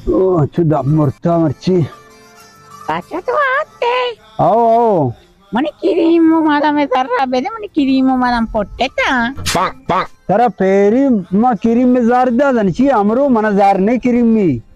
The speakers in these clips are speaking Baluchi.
او، چو دم مرتا مرچی۔ اچھا، تو آتے؟ آؤ، آؤ۔ منی کریم و مدام زر را بدے، منی کریم و مدام پٹتا۔ ترا پیری ما کریم میں زر دادن، چی امرو منا زر نہیں کریم میں۔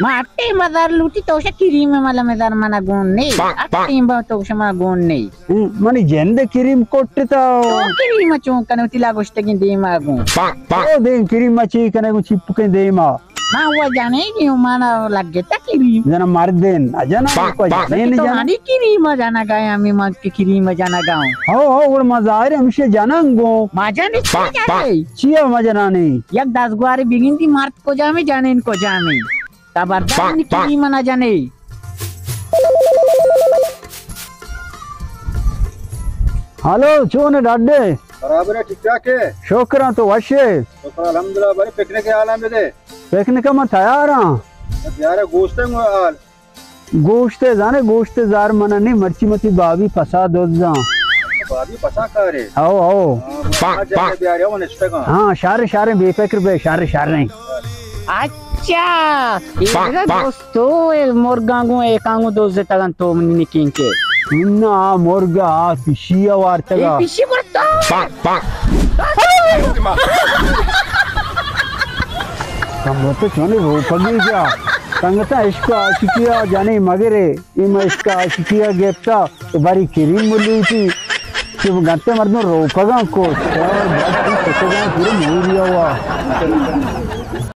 ما اٹے ما زر لوٹی تو شا کریم ملا میں زر منا گون نہیں۔ اٹے با تو شما گون نہیں۔ ہم، منی جند کریم کٹتا۔ تو کریم چون کنے وتی لا گوشتگیں دیما گون۔ او دیم کریم چی کنے گون چپکیں دیما۔ ما وہ جانے گی ہوں، مانا لگتا کریم۔ جنا مردین، اجنا کو جانے تو جنا۔ مانی کریم جانا گایا، ہمیں مان کے کریم جانا گاؤں۔ ہو، ہو، اور ما ظاہر ہمیشہ جنان گو۔ ما جانے چی جانے؟ چیا ما جنانی؟ یک دزگواری بگندی مرد کجامی جنین کجامی۔ خبردار نی کریم نہ جنے۔ ہلو، چون ڈاڈے؟ برابر ہے، ٹھیک ٹھاک ہے۔ شکراں، تو وش ہے؟ شکر الحمدللہ، بارے پکنک حالاں بدے۔ پکنک ما تیار ہاں۔ تیار ہے، گوشت ہے حال۔ گوشت ہے، زانے گوشت زار منا نہیں، مرچی متی بابی پسا دوزاں۔ بابی پسا کارے؟ او، او۔ ہاں، جانے بیارے، وہ نشتگاں۔ ہاں، شار، شار، بے فکر بے، شار، شار نہیں۔ اچھا، یہ دوستو، مرگاں گوں ایکاں گوں دوزتگاں تو منی نکین کے۔ نا، مرگا، آ، پشی وارتگا۔ اے پشی برتا۔ سنگت چونی روپگی جا۔ سنگت عشق عاشقی آ جانے مگرے۔ اے ما عشق عاشقی آ گپتا۔ تو باری کریم ملوٹی۔ کہ گنتے مردم روپگاں کو۔ چار بس کتگاں پورے موریا ہوا۔